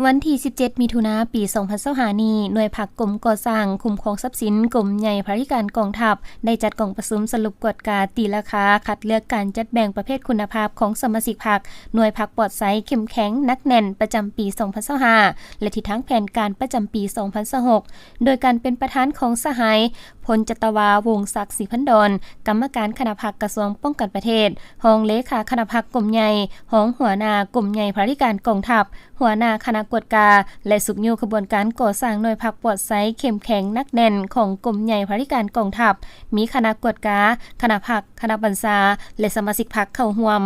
ວັນທີສິບເຈັດ ມິຖຸນາ ປີສອງພັນຊາວຫ້ານີ້, ໜ່ວຍພັກກົມກໍ່ສ້າງຄຸ້ມຄອງຊັບສິນ ກົມໃຫຍ່ພະລາທິການກອງທັບ ໄດ້ຈັດກອງປະຊຸມສະຫຼຸບກວດກາຕີລາຄາຄັດເລືອກການຈັດແບ່ງປະເພດຄຸນນະພາບຂອງສະມາຊິກພັກ, ໜ່ວຍພັກປອດໃສ, ເຂັ້ມແຂງ, ໜັກແໜ້ນ ປະຈຳປີສອງພັນຊາວຫ້າ ແລະ ທິດທາງແຜນການປະຈຳປີສອງພັນຊາວຫົກ ໂດຍການເປັນປະທານຂອງສະຫາຍ ພົນຈັດຕະວາ ວົງສັກ ສີພັນດອນ, ກຳມະການຄະນະພັກກະຊວງປ້ອງກັນປະເທດ, ຮອງເລຂາຄະນະພັກກົມໃຫຍ່, ຮອງຫົວໜ້າກົມໃຫຍ່ພະລາທິການກອງທັບ, ຫົວໜ້າຄະນະກວດກາ ແລະ ຊຸກຍູ້ຂະບວນການກໍ່ສ້າງໜ່ວຍພັກປອດໃສ, ເຂັ້ມແຂງ, ໜັກແໜ້ນຂອງກົມໃຫຍ່ພະລາທິການກອງທັບ, ມີຄະນະກວດກາ, ຄະນະພັກ, ຄະນະບັນຊາ ແລະ ສະມາຊິກພັກເຂົ້າຮ່ວມ.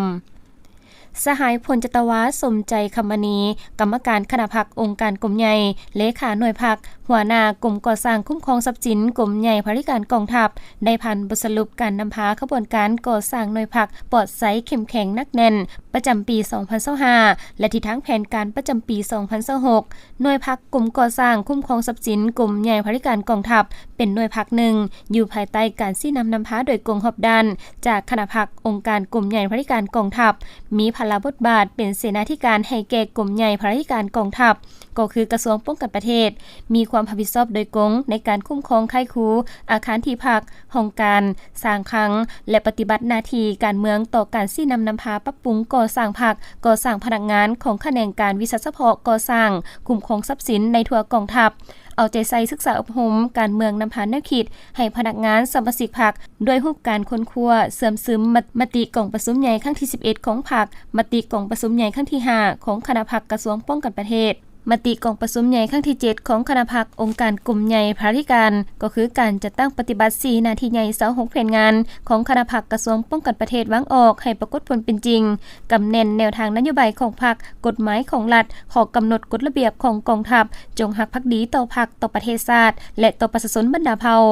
ສະຫາຍ ພົນຈັດຕະວາ ສົມໃຈ ຄຳມະນີ, ກຳມະການຄະນະພັກອົງການກົມໃຫຍ່, ເລຂາໜ່ວຍພັກ, ຫົວໜ້າກົມກໍ່ສ້າງຄຸ້ມຄອງຊັບສິນ ກົມໃຫຍ່ພະລາທິການກອງທັບ ໄດ້ຜ່ານບົດສະຫຼຸບການນຳພາຂະບວນການກໍ່ສ້າງໜ່ວຍພັກປອດໃສ, ເຂັ້ມແຂງ, ໜັກແໜ້ນ ປະຈຳປີສອງພັນຊາວຫ້າ ແລະ ທິດທາງແຜນການປະຈຳປີສອງພັນຊາວຫົກ. ໜ່ວຍພັກກົມກໍ່ສ້າງຄຸ້ມຄອງຊັບສິນ ກົມໃຫຍ່ພະລາທິການກອງທັບ ເປັນໜ່ວຍພັກໜຶ່ງ ຢູ່ພາຍໃຕ້ການຊີ້ນຳນຳພາໂດຍກົງຮອບດ້ານ ຈາກຄະນະພັກອົງການກົມໃຫຍ່ພະລາທິການກອງທັບ, ມີພາລະບົດບາດເປັນເສນາທິການໃຫ້ແກ່ກົມໃຫຍ່ພະລາທິການກອງທັບ, ກໍຄືກະຊວງປ້ອງກັນປະເທດ, ມີຄວາມຮັບຜິດຊອບໂດຍກົງໃນການຄຸ້ມຄອງໄຄຄູ, ອາຄານທີ່ພັກ, ຫ້ອງການ, ສ້າງຄັງ ແລະ ປະຕິບັດໜ້າທີ່ການເມືອງຕໍ່ການຊີ້ນຳນຳພາ, ປັບປຸງ, ກໍ່ສ້າງພັກ, ກໍ່ສ້າງພະນັກງານຂອງຂະແໜງການວິຊາສະເພາະ, ກໍ່ສ້າງ, ຄຸ້ມຄອງຊັບສິນໃນທົ່ວກອງທັບ, ເອົາໃຈໃສ່ສຶກສາອົບຮົມການເມືອງນຳພາແນວຄິດໃຫ້ພະນັກງານສະມາຊິກພັກ ດ້ວຍຮູບການຄົ້ນຄວ້າເຊື່ອມຊຶມມະ ມະຕິກອງປະຊຸມໃຫຍ່ຄັ້ງທີສິບເອັດຂອງພັກ, ມະຕິກອງປະຊຸມໃຫຍ່ຄັ້ງທີຫ້າຂອງຄະນະພັກກະຊວງປ້ອງກັນປະເທດ, ມະຕິກອງປະຊຸມໃຫຍ່ຄັ້ງທີເຈັດຂອງຄະນະພັກອົງການກົມໃຫຍ່ພະລາທິການ, ກໍຄືການຈັດຕັ້ງປະຕິບັດສີ່ໜ້າທີ່ໃຫຍ່ ຊາວຫົກແຜນງານຂອງຄະນະພັກກະຊວງປ້ອງກັນປະເທດວາງອອກໃຫ້ປາກົດຜົນເປັນຈິງ, ກຳແໜ້ນແນວທາງນະໂຍບາຍຂອງພັກ, ກົດໝາຍຂອງລັດ, ຂໍ້ກຳນົດກົດລະບຽບຂອງກອງທັບ, ຈົ່ງຮັກພັກດີຕໍ່ພັກ, ຕໍ່ປະເທດຊາດ ແລະ ຕໍ່ປະຊາຊົນບັນດາເຜົ່າ.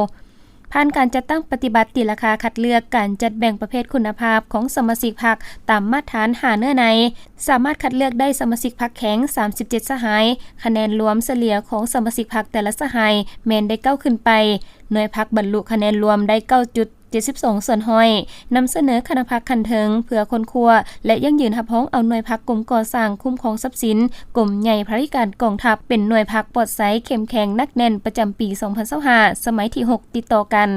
ຜ່ານການຈັດຕັ້ງປະຕິບັດຕີລາຄາຄັດເລືອກການຈັດແບ່ງປະເພດຄຸນນະພາບຂອງສະມາຊິກພັກຕາມມາດຖານຫ້າເນື້ອໃນ, ສາມາດຄັດເລືອກໄດ້ສະມາຊິກພັກແຂງສາມສິບເຈັດສະຫາຍ, ຄະແນນລວມສະເລ່ຍຂອງສະມາຊິກພັກແຕ່ລະສະຫາຍແມ່ນໄດ້ເກົ້າຂຶ້ນໄປ, ໜ່ວຍພັກບັນລຸຄະແນນລວມໄດ້ເກົ້າຈຸດ ເຈັດສິບສອງສ່ວນຮ້ອຍ ນຳສະເໜີຄະນະພັກຂັ້ນເທິງເພື່ອຄົ້ນຄວ້າ ແລະ ຢັ້ງຢືນຮັບຮອງເອົາໜ່ວຍພັກກົມກໍ່ສ້າງຄຸ້ມຄອງຊັບສິນ ກົມໃຫຍ່ພະລາທິການກອງທັບ ເປັນໜ່ວຍພັກປອດໃສ, ເຂັ້ມແຂງ, ໜັກແໜ້ນ ປະຈຳປີສອງພັນຊາວຫ້າ ສະໄໝທີຫົກຕິດຕໍ່ກັນ.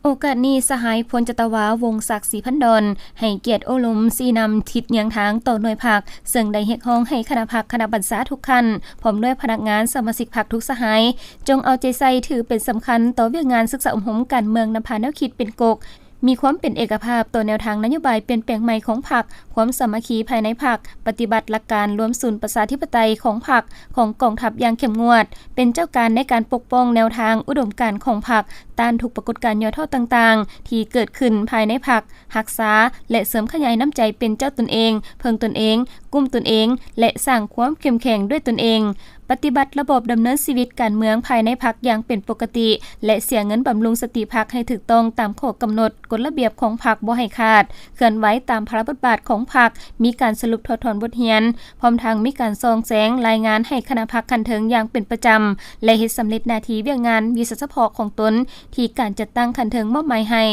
ໂອກາດນີ້ ສະຫາຍ ພົນຈັດຕະວາ ວົງສັກ ສີພັນດອນ ໃຫ້ກຽດໂອ້ລົມຊີ້ນຳທິດຍາງທາງຕໍ່ໜ່ວຍພັກ, ເຊິ່ງໄດ້ຮຽກຮ້ອງໃຫ້ຄະນະພັກ, ຄະນະບັນຊາທຸກຂັ້ນ, ພ້ອມດ້ວຍພະນັກງານ, ສະມາຊິກພັກທຸກສະຫາຍ, ຈົ່ງເອົາໃຈໃສ່ຖືເປັນສຳຄັນຕໍ່ວຽກງານສຶກສາອົບຮົມການເມືອງນຳພາແນວຄິດເປັນກົກ, ມີຄວາມເປັນເອກະພາບຕໍ່ແນວທາງນະໂຍບາຍປ່ຽນແປງໃໝ່ຂອງພັກ, ຄວາມສາມັກຄີພາຍໃນພັກ, ປະຕິບັດຫຼັກການລວມສູນປະຊາທິປະໄຕຂອງພັກ, ຂອງກອງທັບຢ່າງເຂັ້ມງວດ, ເປັນເຈົ້າການໃນການປົກປ້ອງແນວທາງອຸດົມການຂອງພັກ, ຕ້ານທຸກປາກົດການຫຍໍ້ທໍ້ຕ່າງໆທີ່ເກີດຂຶ້ນພາຍໃນພັກ, ຮັກສາ ແລະ ເສີມຂະຫຍາຍນ້ຳໃຈເປັນເຈົ້າຕົນເອງ, ເພິ່ງຕົນເອງ, ກຸ້ມຕົນເອງ ແລະ ສ້າງຄວາມເຂັ້ມແຂງດ້ວຍຕົນເອງ, ປະຕິບັດລະບອບດຳເນີນຊີວິດການເມືອງພາຍໃນພັກຢ່າງເປັນປົກກະຕິ ແລະ ເສຍເງິນບຳລຸງສະຕິພັກໃຫ້ຖືກຕ້ອງຕາມຂໍ້ກຳນົດກົດລະບຽບຂອງພັກບໍ່ໃຫ້ຂາດ, ເຄື່ອນໄຫວຕາມພາລະບົດບາດຂອງພັກ, ມີການສະຫຼຸບຖອດຖອນບົດຮຽນ, ພ້ອມທັງມີການສ່ອງແສງລາຍງານໃຫ້ຄະນະພັກຂັ້ນເທິງຢ່າງເປັນປະຈຳ ແລະ ເຮັດສຳເລັດໜ້າທີ່ວຽກງານວິຊາສະເພາະຂອງຕົນທີ່ການຈັດຕັ້ງຂັ້ນເທິງມອບໝາຍໃຫ້.